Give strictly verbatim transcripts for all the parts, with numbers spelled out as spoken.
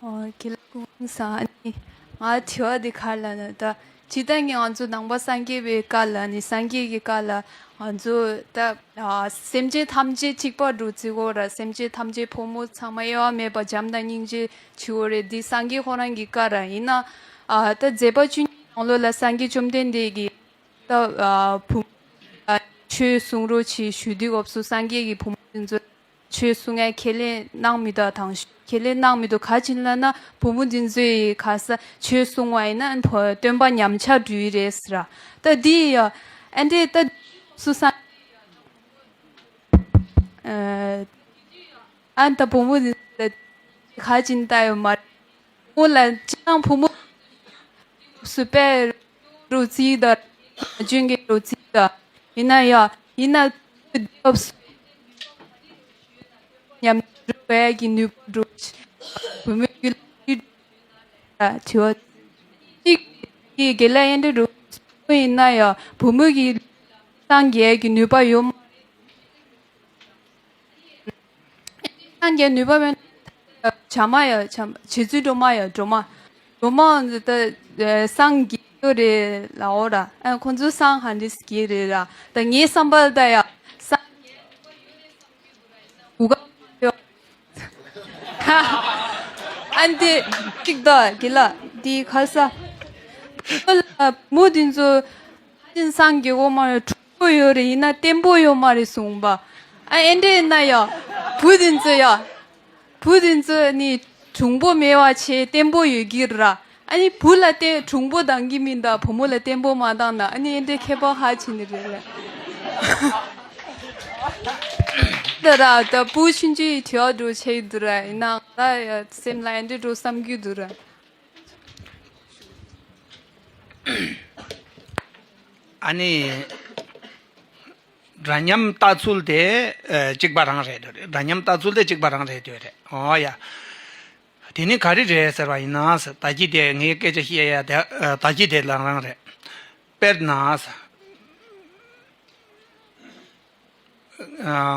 ཨོ། དགེ་ལགས་སྐུ་ཁམས་བཟང་། ཨ་ནི་ང་དྲི་བ་འདི་ག་རེ་ལབ་ན། ད་སྤྱིར་བཏང་གི་ང་ཚོ་ནང་པ་སངས་རྒྱས་པའི་བཀའ་ལ་ནི། སངས་རྒྱས་ཀྱི་བཀའ་ལ་ང་ཚོ་ད་ཨ་སེམས་ཅན་ཐམས་ཅད་གཅིག་པ་འདྲ་བརྩི་དགོས་ར། སེམས་ཅན་ཐམས་ཅད་ཕོ་མོ་ཚང་མ་དབྱེ་བ་མེད་པ་བྱམས་དང་སྙིང་རྗེ་བྱེད་དགོས་རེད། འདི་སངས་རྒྱས་ཁོ་རང་གི་བཀའ་ར། ཡིན་ན་ཨ་ད་མཛད་པ་བཅུ་གཉིས་ནང་ལོགས་ལ་སངས་རྒྱས་བཅོམ་ལྡན་འདས་ཀྱིས་ད་ཨ་བུ་ཨ་ཆོས་གསུང་རོགས་བྱེད་ཞུ་དུས་སྐབས་སུ། སངས་རྒྱས་ཀྱིས་བུ་མོ་འདི་ཚོ་ཆོས་གསུང་ཡ་ཁས་ལེན་གནང་མི་འདུག་དང་། ཁས་ལེན་གནང་མི་འདུག་ག་ཅི་ལབ་ན། བུ་མོ་འདི་ཚོས་ག་ས་ཆོས་གསུང་བ་ཡིན་ན་སྟོན་པ་ཉམས་ཆག་འགྲོ་ཡི་རེད་ཟེར་ར། ད་འདི་ཡ་ཨ་འདྲས་ད་སུ་ས་ཨ་ད་བུ་མོ་འདི་ཚོ་ག་ཅི་ལྟ་ཡོད་མ་རེད། བུ་མོ་ལ་སྤྱིར་བཏང་བུ་མོ་སུ་པའི་རོ་རྩིས་དང་། ལྗོན་གྱི་རོ་རྩིས་དང་། ཡིན་ན་ཡང་ཡིན་ན་སྐབས་སུ་ཉམས་འགྲོ་བའི་གི་ནུས་པ་འགྲོ། བུ་མོའི་རྒྱུད་ལ་དྲི་བ་གཅིག་གི་དགེ་ལས་ཡན་དུ་འགྲོ་ཡིན་ན་ཡང་བུ་མོ་གི་སངས་རྒྱས་ཀྱི་ནུས་པ་ཡོད་མ་སངས་རྒྱས་ནུས་པ་མེད། བྱ་མ་ཡ་བྱ་བྱེད་ཚུལ་སྒྲོལ་མ་ཡ་སྒྲོལ་མ། སྒྲོལ་མ་འདི་ད་སངས་རྒྱས་ཡོད་རེད་ལའོ་ར། ཨ་ཁོང་ཚོ་སངས་ཧ་འདྲས་རྒྱས་རེད་ར། ད་ངའི་བསམ་པར་ད་ཡ་སངས་རྒྱས་གུ་ག་ཡོད། ཨ་འདི་གཅིག་ད་གི་ལ་འདི་ཁ་ས་མོ་འདི་ཚོ་ཧ་ཅིན་སངས་རྒྱས་གོ་མ་ཡོད། གྲུང་པོ་ཡོད་རེད། ཡིན་ན་བརྟན་པོ་ཡོད་མ་རེད་གསུངས་པ། ཨ་ཨེ་འདྲས་ན་ཡ་བུ་དེ་ཚོ་ཡ་བུ་དེ་ཚོ་ནི་གྲུང་པོ་མེད་པ་བྱས་བརྟན་པོ་ཡོད་ཀྱི་ར། ཨ་ནི་བུ་ལ་བརྟེན་གྲུང་པོ་འདང་གི་མིན་ད། བུ་མོ་ལ་བརྟན་པོ་མ་འདང་ན། ཨ་ནི་ཨེ་འདྲས་ཁྱད་པར་ཧ་ཆེ་ནི་རེད་ར། ད་ར་ད་བུ་ཆུང་ཆུང་ཡི་དྲི་བ་འགྲོ་ཆེ་ཡི་འདུག་ར། ཡིན་ན་ད་ཡ་སེམས་ལ་ཨེ་འདྲས་འགྲོ་བསམ་གྱི་འདུག་ར། ཨ་ནི། འདྲ་མཉམ་ལྟ་ཚུལ་དེ་ཨ་གཅིག་པ་རང་རེད་འདོད་རེད། འདྲ་མཉམ་ལྟ་ཚུལ་དེ་གཅིག་པ་རང་རེད་འདོད་རེད། འོ་ཡ། དེ་ནི་ག་རེ་རེད་ཟེར་བ་ཡིན་ན་ཟེར། ད་གི་དེ་ངའི་སྐད་ཆ་བཤད་ཡ་དེ་ཨ་ད་གི་དེ་རང་རང་རེད། དཔེར་ན་ཟེར།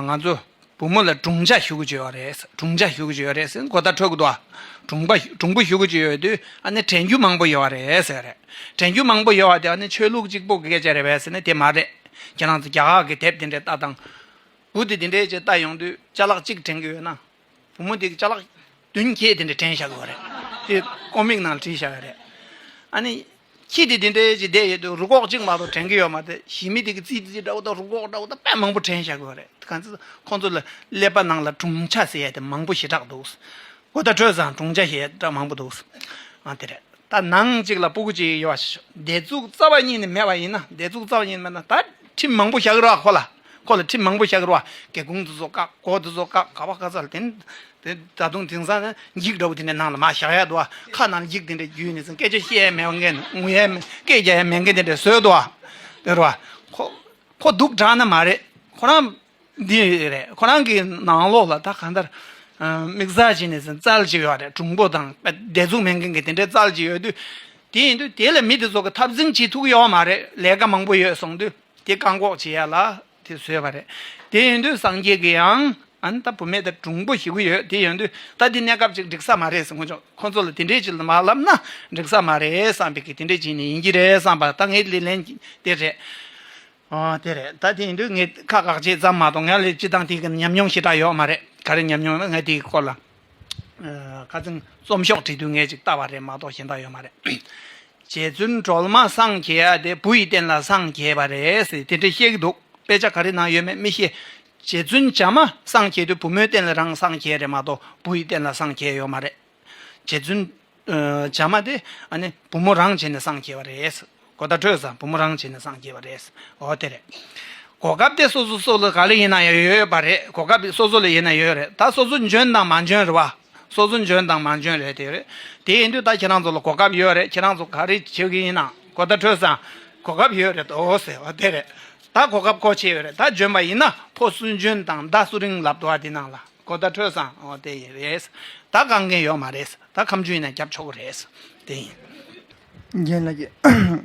ང་ཚོ་བུ་མོ་ལ་གྲུང་ཆ་ཞུ་གི་ཡོད་རེད། གྲུང་ཆ་ཞུ་གི་ཡོད་རེད་ཟེར་གོ་བརྡ་འཕྲོད་གི་འདུག་ཨ། གྲུང་པ་གྲུང་པོ་ཞུ་གི་ཡོད་དུས་ཨ་ནི་དྲན་རྒྱུ་མང་པོ་ཡོད་རེད་ཟེར་རེད། དྲན་རྒྱུ་མང་པོ་ཡོད་པ་དེ་ཨ་ནི་ཆོས་ལུགས་གཅིག་པོ་གི་སྐད་ཆ་རེད་པས་ཟེར་ན་དེ་མ་རེད། ཁྱེད་རང་ཚོ་རྒྱ་གར་གི་དེབ་དེ་འདྲའི་ལྟ་དང་། བུ་དེ་དེ་འདྲའི་ཅིག་ལྟ་ཡོང་དུས་ཅ་ལག་གཅིག་དྲན་གི་ཡོད་ན། བུ་མོ་དེ་གི་ཅ་ལག་བདུན་བརྒྱད་དེ་འདྲ་དྲན་བཞག་གི་ཡོད་རེད། དེ་ཀོ་མིག་ནང་ལ་བྲིས་བཞག་ཡོད་རེད། ཨ་ནི། ཁྱི་དེ་དེ་འདྲའི་ཅིག་བསྡད་ཡོད་དུས་རུ་ཁོག་གཅིག་མ་གཏོགས་དྲན་གི་ཡོད་མ་རེད། ཞི་མི་དེ་གི་རྩིས་རྩིས་འདྲ་བོ་དང་རུ་ཁོག་འདྲ་བོ་དང་དཔེ་མང་པོ་དྲན་བཞག་གི་ཡོད་རེད། གང་ཚེ་ཁོང་ཚོ་ལ་ཀླད་པ་ནང་ལ་གྲུང་ཆ་ཟེར་ཡ་དེ་མང་པོ་ཞེ་དྲག་འདུག་གོ་བརྡ་འཕྲོད་ཙང་གྲུང་ཆ་ཞེ་དྲག་མང་པོ་འདུག་ཨ་དེ་རེད། ད་ནང་གཅིག་ལ་སྤུ་གུ་གཅིག་ཡོད་པ་ཞིག་བདེ་ཚུགས་རྩ་བ་ཉིད་ནས་མེད་པ་ཡིན་ན། བདེ་ཚུགས་རྩ་བ་ཉིད་ནས་མེད་ན་ད་ཁྲིམས་མང་པོ་བཞག་གི་རེད་བ། ཁོ་ལ་ཁོ་ལ་ཁྲིམས་མང་པོ་བཞག་གི་རེད་བ། སྒེའུ་ཁུང་དེ་ཚོ་བཀག་སྒོ་དེ་ཚོ་བཀག་ག་བ་ག་ས་ལ་དེ་དེ་ད་དུང་དེང་སང་ནི་འགྱིག་འདྲ་བོ་དེ་འདྲ་ནང་ལ་མར་བཞག་ཡ་འདུག་བ། ཁ་ནང་ལ་འགྱིག་དེ་འདྲ་བརྒྱུས་ནས་སྐད་ཆ་བཤད་ཡ་མེད་པ་མཁན། ངུ་ཡ་མེད། སྐད་རྒྱག་ཡ་མེད་མཁན་དེ་འདྲ་བཟོས་འདུག་བ། དེ་རེད་བ། ཁོ་ཁོ་སྡུག་དྲགས་ན་མ་རེད། ཁོ་རང་འདི་རེད། ཁོ་རང་གི་ནང་ལོགས་ལ་ད་གང་ལྟར་ཨ་དམིགས་བསལ་བྱས་ནས་ཟིན་རྩལ་ཅིག་ཡོད་རེད། གྲུང་པོ་དང་བདེ་ཚུགས་མེད་མཁན་གྱི་དེ་འདྲའི་རྩལ་ཅིག་ཡོད་དུས། དེ་ཡིན་དུས་དེ་ལ་མི་དེ་ཚོ་གི་འཐབ་འཛིང་བྱེད་ཐུབ་ཀྱི་ཡོད་མ་རེད། ལས་ཀ་མང་པོ་ཡོད་སོང་དུས་དེ་བཀག་འགོག་བྱེད་ཡ་ལ་དེ་བཟོས་པ་རེད། དེ་ཡིན་དུས་སངས་རྒྱས་ཀྱིས་ཡང་ཨ་ནི་ད་བུད་མེད་དེ་གྲུང་པོ་ཞེ་པོ་ཡོད། དེ་ཡིན་དུས་ད་དེ་གནས་སྐབས་ཅིག་འགྲིག་ས་མ་རེད་ཟེར། ཁོ་ཚོ་ཁོ་ཚོ་ལ་དེ་འདྲའི་ཅིག་ལ་མ་ལབ་ན་འགྲིག་ས་མ་རེད་བསམ་པའི་གི་དེ་འདྲའི་ཅིག་ནས་ཡིན་གྱི་རེད་བསམ་པ། ད་ངས་ལས་ལན་དེ་རེད། ཨོ་དེ་རེད། ད་དེ་ཡིན་དུས་ངས་ཁ་བཀག་བྱས་ཙམ་མ་གཏོགས་ང་ལ་སྤྱི་བཏང་དེ་གི་ཉམས་མྱོང་ཞེ་དྲག་ཡོད་མ་རེད། ག་རེ་ཉམས་མྱོང་ན་ང་དེའི་སྐོར་ལ་ཨ་ཁ་སང་རྩོམ་ཤོག་བྲིས་དུས་ངས་ཅིག་ལྟ་བ་རེད་མ་གཏོགས་གཞན་དག་ཡོད་མ་རེད། རྗེ་བཙུན་སྒྲོལ་མ་སངས་རྒྱས་ཡ་དེ་བུ་ཡི་རྟེན་ལ་སངས་རྒྱས་པ་རེད་ཟེར་དེ་འདྲ་བཤད་ཀྱི་འདུག་དཔེ་ཆ་ག་རེ་ནང་ཡོད་མེད་མི་ཤེས། རྗེ་བཙུན་བྱམས་མ་སངས་རྒྱས་དུས་བུ་མོའི་རྟེན་ལ་རང་སངས་རྒྱས་རེད་མ་གཏོགས་བུ་ཡི་རྟེན་ལ་སངས་རྒྱས་ཡོད་མ་རེད། རྗེ་བཙུན་ཨ་བྱམས་མ་དེ་ཨ་ནི་བུ་མོ་རང་བྱས་ནས་སངས་རྒྱས་པ་རེད། གོ་བརྡ་འཕྲོད་ཙང་བུ་མོ་རང་བྱས་ནས་སངས་རྒྱས་པ་རེད། འོ་དེ་རེད། གོ་སྐབས་དེ་སོ་སོ་སོ་ལ་ག་ལ་ཡིན་ན་ཡང་ཡོད་ཡོད་པ་རེད། གོ་སྐབས་སོ་སོ་ལ་ཡིན་ན་ཡོད་རེད། ད་སོ་སོ་འཇོན་དང་མ་འཇོན་རེད་བ། སོ་སོ་འཇོན་དང་མ་འཇོན་རེད་དེ་རེད། དེ་ཡིན་དུས་ད་ཁྱེད་རང་ཚོ་ལ་གོ་སྐབས་ཡོད་རེད། ཁྱེད་རང་ཚོ་ག་རེ་བྱེད་ཀྱི་ཡིན་ན་གོ་བརྡ་འཕྲོད་ཙང་གོ་སྐབས་ཡོད་རེད་དོ་ཟེར་བ་དེ་རེད། ད་གོ་སྐབས་ཁོ་ཆེ་ཡོད་རེད། ད་འཇོན་པ་ཡིན་ན་ཕོ་སུན་འཇོན་དང་མདའ་སུ་རིང་ལབ་འདུག་བ། དེ་ནང་ལ་གོ་བརྡ་འཕྲོད་ཙང་འོ་དེ་ཡིན་རེད། ད་དཀའ་ངལ་ཡོད་མ་རེད། ད་ཁ་མཆུ་ཡིན་ན་རྒྱབ་ཆོག་གི་རེད། དེ་ཡིན། རྒན་ལགས་ཀྱིས།